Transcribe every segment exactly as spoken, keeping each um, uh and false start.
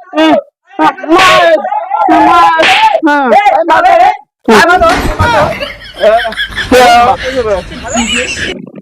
हम्म, मार, मार, हाँ। ए, मार दो रे। मार दो, मार दो। ए, क्या?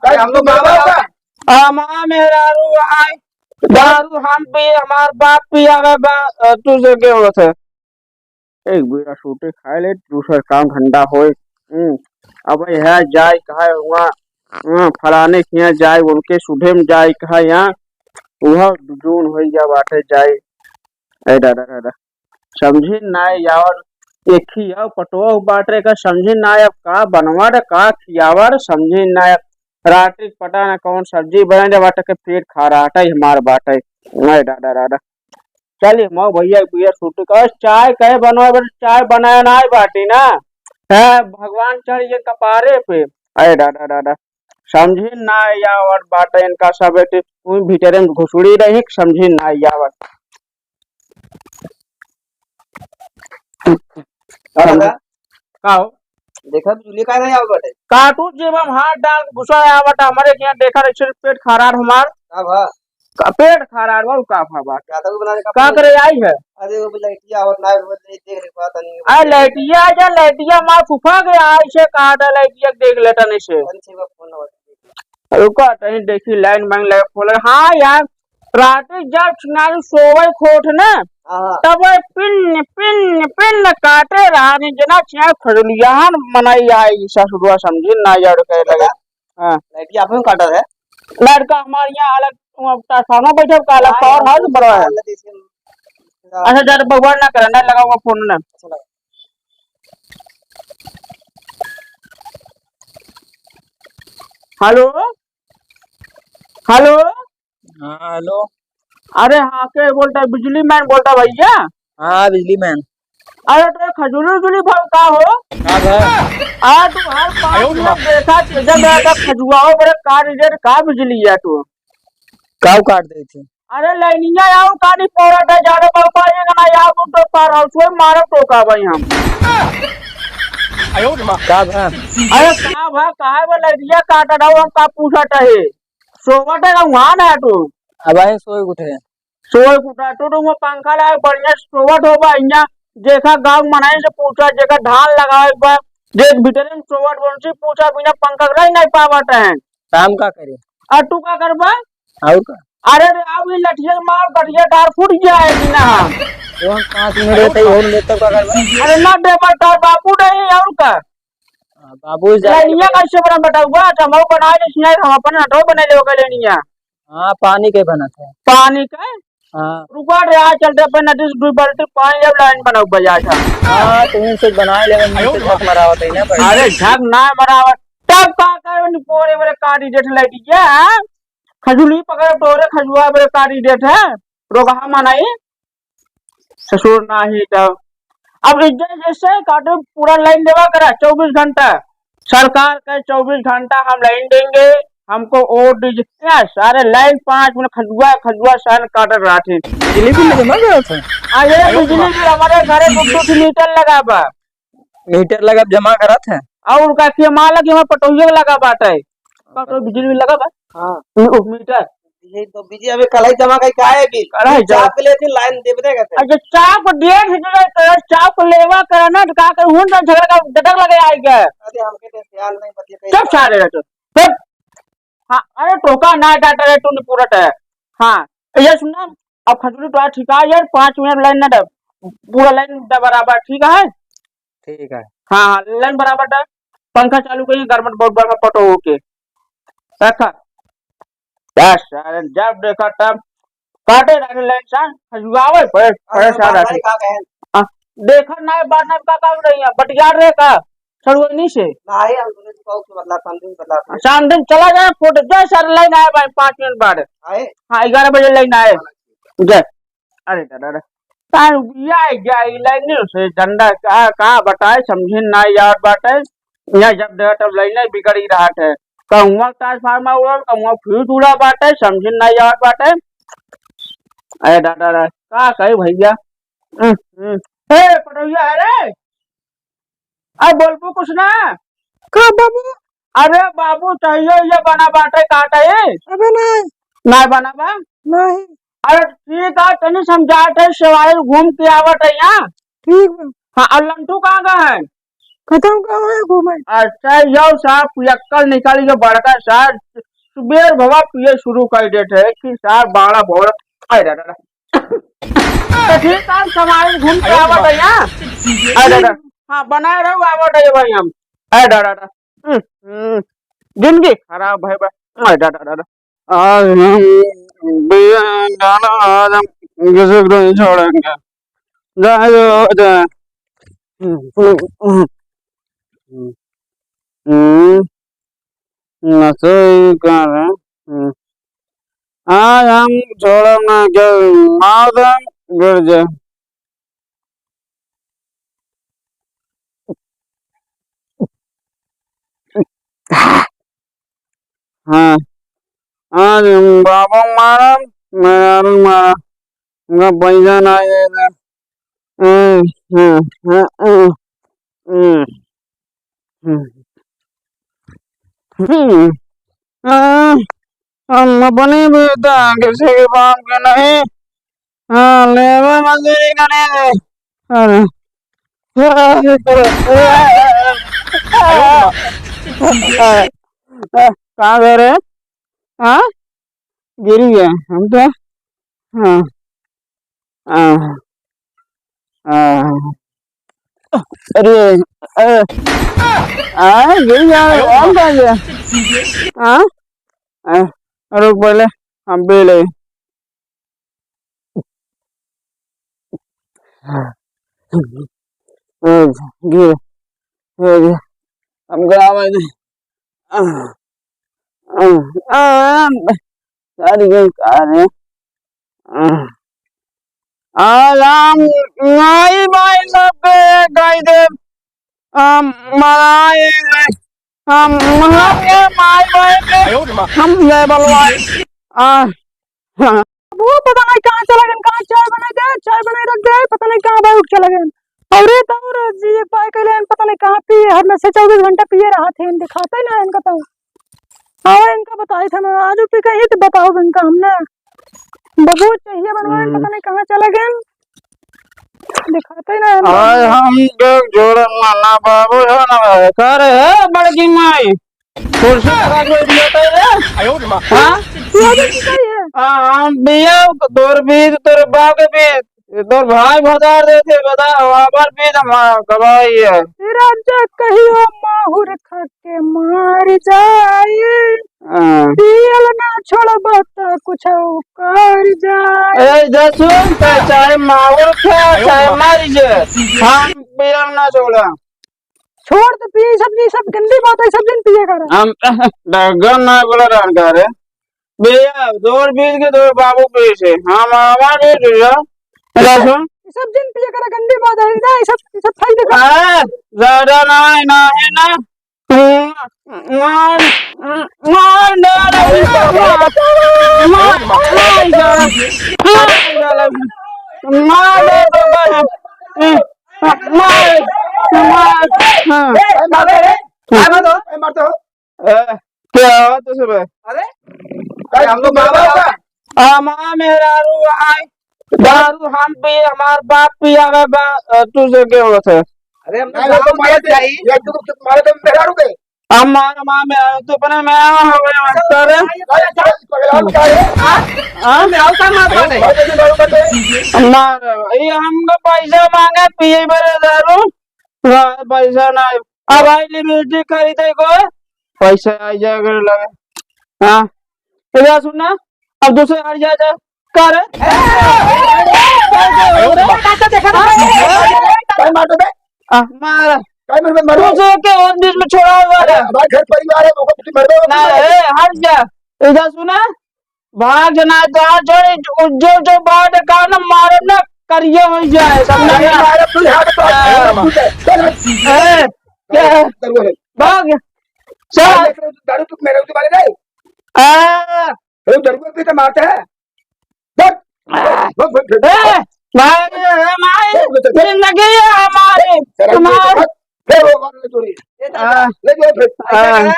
अरे, हम लोग मार दो। हमार मेहरारू आए, दारू हम पी, हमार बाप पियावे बा, अ, तू से के होत है? एक बीड़ा सूटी खाए ले, दूसर काम धंधा होए। हम्म, अब यह जाए कहा हुआ, हाँ, फलाने के यहाँ जाए, उनके सुधे में जाए कहा यहाँ, वह जून होई जा बाटे जाए। ए दादा, दादा, समझी ना यार, एक ही अब पटोह बाटे का समझी ना, अब का बनवा रे, का खियावा रे, समझी ना। रात्रि के पता ना कौन सब्जी बने, जब बाटे के पेट खा रहा था, हमार बाटे। ए दादा, दादा। चल, मऊ भैया, एक बियर सूटी का चाय कहे बनवा, बस चाय बनाया ना आई बाटी ना। है, भगवान चढ़ गए कपारे पे। अरे दादा, दादा, समझी ना यावत बाटे इनका सब, एते उन भीतरे में घुसुड़ी रही, समझी ना यावत। का दादा? का हो? देखा, बिजुली काहे नहीं आवत बाटे? काटू जेब में हाथ डाल के घुसा आवत, हमरे के यहाँ देखा रहे, सिर्फ पेट खराब हमार। का भा? का पेट खराब बा, का भा बा? ज्यादा भी बना दे, का का करे आई है? अरे, वो भी लाइटिया आवत ना, वो नहीं देख रे, बात नहीं। आ, लाइटिया आ जा, लाइटिया मार फुफा गया, ऐसे काटा लाइटिया देख लेता नहीं से। कौन सी वो फोन आवत? रुका, तहीं देखी, लाइन मांग लगा, फोन लगा। हाँ यार, रात जब छिनारी सोवे खोट ना, हाँ। तब वो पिन, पिन, पिन काटे रहा, नहीं जना छिया खजुलियान मनाई आई ससुरवा, समझी ना यार, कहे लगे। हाँ। लाइटिया आप ही काटा है? लड़का हमारे यहाँ अलग, वो ट्रांसफार्मर बैठे का अलग हाँ, पावर हाउस बड़ा है। अलग जैसे, अच्छा, जरा बबुआ ना करा, ना लगा हुआ फोन ना। अच्छा लगा। हेलो, हेलो। हाँ, हेलो। अरे हाँ, के बोलता है? बिजली मैन बोलता भैया? हाँ, बिजली मैन। अरे तो खजूरी उजूरी भाव का हो? का भाव? अरे तू हर पाँच मिनट देखा, जब मेरा खजुआओ बड़े का रिजल्ट का बिजली है तू? काऊ काट देई थी? अरे लाइनिया आओ का नहीं पौरत है, ज्यादा बल पाएगा ना यार, वो तो पार हाउस में मारो तो का भाई हम। का भाव? अरे का भाव, काहे वो लाइनिया काट रहा हूँ, हम का पूछत है? सोवत है का वहाँ ना तू? अब आए सोए उठे। सोए उठा, तो, तो वो पंखा लगा बढ़िया से सोवत होबा, इहाँ देखा गाँव मनाई से पूछा, जेकर धान लगावे बा, जे भीतरे में सोवत, उनसे पूछा, बिना पंखा के रह नहीं पावत है। काम का करे? और तू का करबा? और का? अरे रे, अब ये लठिया मार, लठिया डार फूट जाए बिना। तो हम पाँच मिनट रहते ही और लेते का करबा? अरे ना देबा तार बाबू नहीं, और का? हाँ, बाबू जा लाइनिया कैसे बना बताऊबा? तो हम बनाए नहीं, हम अपन हटो बने लेवे के लाइनिया। हाँ, पानी के बनत है। पानी के? हाँ। रुका रे, आज चलते अपन नदी से दो बाल्टी पानी लेब, लाइन बनाउबा जा था। हाँ, तो इनसे बनाए लेवे, इनसे झक मरावत है ना, भाई। अरे झक ना मरावत, तब का करे, पोरे मेरे काटी जेठ लाइटिया, हाँ? खजुली पकड़े तोरे खजुआ मेरे काटी जेठ है, रोगहा मनाई। ससुर नाही तब। अब इज्जत जैसे काटे पूरा लाइन देवा करा चउबीस घंटा। सरकार के चउबीस घंटा हम लाइन देंगे, हमको वोट दीजिए। या सारे लाइन पाँच मिनट खजुआ, खजुआ सन काटत रहत है। बिजली बिल जमा करत है? आ, ये बिजली बिल हमारे घरे दो, दो ठो मीटर लगा बा। मीटर लगा जमा करत है? और का के माला के हमारे पटोहिया लगा बाटे। का तो बिजली बिल लगा बा? हाँ। ओ, मीटर। ये तो बिजली अबे कल ही जमा कई का है बिल? कल ही जमा। चाप के लिए थी, लाइन देबे देगा फिर। अच्छा, चाप को डेढ़ से जुड़ा तो चाप को लेवा करा ना, तो का करूँ, हम तो झगड़ा का डटक लगे आई गया। अरे, हमके तो ध्यान नहीं, बतिया कहीं चुप सारे रह तो। चुप। हाँ, अरे, टोका ना डाटा रे, तूने पूरा टायर। हाँ, ये सुन ना, अब खजूरी तो ठीक है यार, पाँच मिनट लाइन ना दे, पूरा लाइन दे बराबर, ठीक है? ठीक है। हाँ, हाँ, लाइन बराबर दे। पंखा चालू करिए, गरमट बहुत बड़ा पटो होके। रखा। यार, सारे जब देखा तब काटे रहे लाइन सा, खजुआवे, परे-, अरे, परेशान बात रहते। नहीं, का कहे? हाँ, देखा ना, बात ना, का, का रही है, बटियार रहे का? सड़ुआनी से। नहीं, हम दोनों को बदला, समझे बदला। शाम दिन चला जाए, फोटो, जय सर, लाइन आए भाई, पाँच मिनट बाद। आए? हाँ, ग्यारह बजे लाइन आए। जय। अरे दादा रे, का रुपया है क्या? ई लाइन से झंडा का, का बताए, समझे ना यार बाटे। यहाँ जब देखा तब लाइन बिगड़ी रहा है। कहूँवा ट्रांसफार्मर उड़ल, कहूँवा फ्यूज उड़ा बाटे, समझे ना यार बाटे। अरे दादा रे, का कही भैया? हम्म, हम्म। ए, पटोहिया है रे? अब बोलबू कुछ ना? का बाबू? अरे बाबू, चाहिए ये बना बाटे, काटा ये? अबे नहीं। ना बना बा? नहीं। अरे ठीक है, तनी समझाते, सेवाइल घूम के आवत है यहाँ। ठीक बा। हाँ, और लंटू कहाँ गए हैं? खतम कहाँ है घूमे? अच्छा, यो साहब पियक्कड़ निकल के बड़का साहब सुबेर भवा पिए शुरू कर देते हैं कि साहब बाड़ा भोर। अरे दादा। तो ठीक है, सेवाइल घूम के आवत है यहाँ। अरे दादा। हाँ, बनाए रहो, आवत है भाई हम। अरे दादा। हम्म, हम्म, जिंदगी खराब है बा। अरे दादा, दादा। आज हम बिया गाना, आज हम किसी को नहीं छोड़ेंगे। जाए जो जाए। हम्म, हम्म, हम्म। हम्म, नशे ही कर रहे हैं। हम्म। आज हम छोड़ब ना, क्या मार दें, गिर जाए। हाँ, आज हम बाबा मारब, मेहरारू मारब, उनका पैसा ना देना। हम्म, हम्म, हम्म, हम्म, हम्म, हम्म। हम्म। हाँ, हम अपने भी तो किसी के बाप के नहीं। हाँ, लेबर मजदूरी करे। अरे। कहाँ गए रे? हाँ? गिर गया। हम तो, हाँ। हाँ। हाँ। अरे, अरे, आ, गिर गया, कौन था ये? हाँ? आ, रुक पहले, हम पी ले। गिर, गिर, हम गाँव में आ, आ, आ, सारी गई कार है। आ, आ, राम, माई, माई, सबके गाई दे। आ, माई, हम, हम, ये माई, माई, के, हम ये बलवान। आ, हाँ। वो पता नहीं कहाँ चला गए, कहाँ चाय बनाए दे, चाय बनाए रख दे, पता नहीं कहाँ भाई उठ चला गए। अउरे तो और जी पाए के लिए पता नहीं कहाँ पिए, हर में से चउबीस घंटा पिए रहा थे, दिखाते ही ना इनका तो। और इनका बताई था मैं, आज पी कहीं तो बताओ इनका हमने। बबू चाहिए बनवाए, हम्म। पता नहीं कहाँ चला गए, दिखाते ही ना इनका। आज हम देख जोड़े माना बाबू है ना, करे है बड़की माई। कुर्सी लगा के बैठ जाता है रे। हाँ? तू आगे की कही है? हाँ, हम भैया, तोर बीज, तोर बाप के बीज, तोर भाई भतार देते, बता, हमार बीज हम गवाई है। तेरा जा कहियो माहुर खा के मार जाए। हाँ। पियल ना छोड़बा त कुछ कर जाए। ए, जा सुन, त चाहे माहुर खा, चाहे मर जे, हम पियल ना छोड़ा। छोड़ तो पिए, सब, ये सब गंदी बात है, सब दिन पिए कर। हम डगन ना बोला रहन का रे। भैया, तोर बीज के तोर बाबू के से। हम आवाज नहीं सुन रहा। ये सब दिन पिए कर, गंदी बात है, ना, ये सब, ये सब फैल दिखा। अरे, ज्यादा ना है, ना है ना। मार, मार, मार, मार, मार, मार, मार, मार, मार, मार, मार, हाँ। ए, मार दे रे। काय मारतो? काय मारतो? ए, क्या हो तुझे बे? अरे, काय हम लोग मारा होगा? हमार मेहरारू आए, दारू हम पी, हमार बाप पियावे बा, अ, तू से के होत है? अरे, हम लोग नहीं, वो तो गाँव मारे में थे। जाई। ये तो, तो मारे तो मेहरारू के। हमार, हमार मेहरारू तो अपने में आवा हो गए मास्टर। अरे, अरे, अरे, अरे, हाँ? हम लोग का मार खाते हैं। मारे तो दारू खाते हैं। मार, ये हमको पैसा मांगे, पिए बरे दारू। हाँ, पैसा ना। अब आई लिपस्टिक खरीदे को, पैसा आ जाए घर लगे। हाँ, तो जा सुन ना, अब दूसरे घर जा, जा। का रे? काय मारतो बे? आ, मार। काय मारबे, मारो। दूसरे के उन दिन में छोड़ा हुआ अरे, है। हमारे घर परिवार है, वो कुछ मरबे, वो ना, कुछ ए, हट जा। इधर सुना, भाग जना, जा, जो, जो, जो बात का ना मारो ना, करिए हो जाए, समझ अरे, गया? मारो, तू यहाँ पे तो हाँ। चल, हट। ए, क्या? दारू है। भाग। चल। अरे, दारू तू मेरे को मारे नहीं। आ। अरे, दारू पी के मारता है। देख। आ। भाग, भाग, भाग। ए, भाग, ए, माई, भाग, भाग, भाग। जिंदगी है हमारी, चल, हमारी। भाग। फिर वो मार ले चोरी। ये दादा। आ। ले जाओ फिर। आ।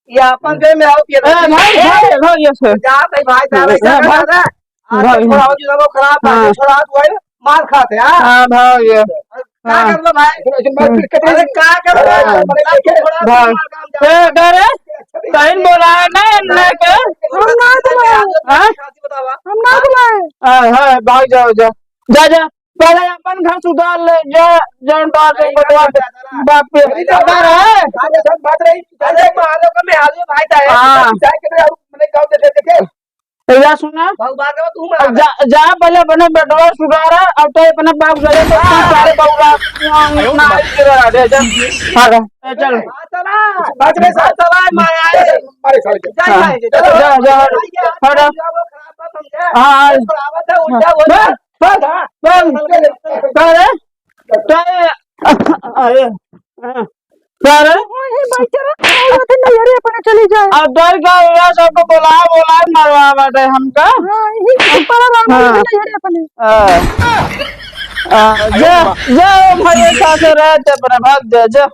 ये अपन जो में आओ, ये ए, भाई, भाई, भाई, ये से। जा, भाई, भाई, जा, भाई, ए, जा, भाई। जा, जा। आज भाई। थोड़ा हो जिला वो खराब है, हाँ। थोड़ा आज वही मार खाते हैं, हाँ? हाँ, भाई, ये। का हाँ। कर लो भाई? अरे, का कर लो? हाँ। भाई। मार काम ए, करे? कहीं बोला है ना, इनने के? हम ना बोला है। हाँ? हम ना बोला है। हाँ, हाँ, भाग जाओ, जा। जा, जा। पहले अपन घर सुधार ले, जा, जौन बात है, बटवा दे। बाप के। अरे, बात रही। अरे, मारो का मैं हाल में भाई था, हाँ। जाए के मेरे, मैंने गाँव देखे, देखे। तो या सुना? बहुबार का तू मार। अब जा, जा पहले अपने बेटवा सुधारा, अब तो अपने बाप गए तो तू सारे बहुबार ना आई के रहा दे, जा। हाँ, ए, चल। हाँ, चला। बात रे, साथ चला, मारा है। मारे साले के। जा, हाँ। जा, जा। जा, जा, हट। हट। हाँ, हाँ। बस, बस। का रे? का रे? अरे, हाँ। का रे? वही बच्चा ना, वो तो नहीं, अरे, अपने चली जाए। अब डर का हुआ, सबको बोला, बोला, मरवा बाटे हमका। हाँ, यही तो पड़ा रहा, हाँ। नहीं, अरे, अपने। हाँ। हाँ, जा, जा, ओ भाई, साथे रह, ते अपने भाग जा, जा।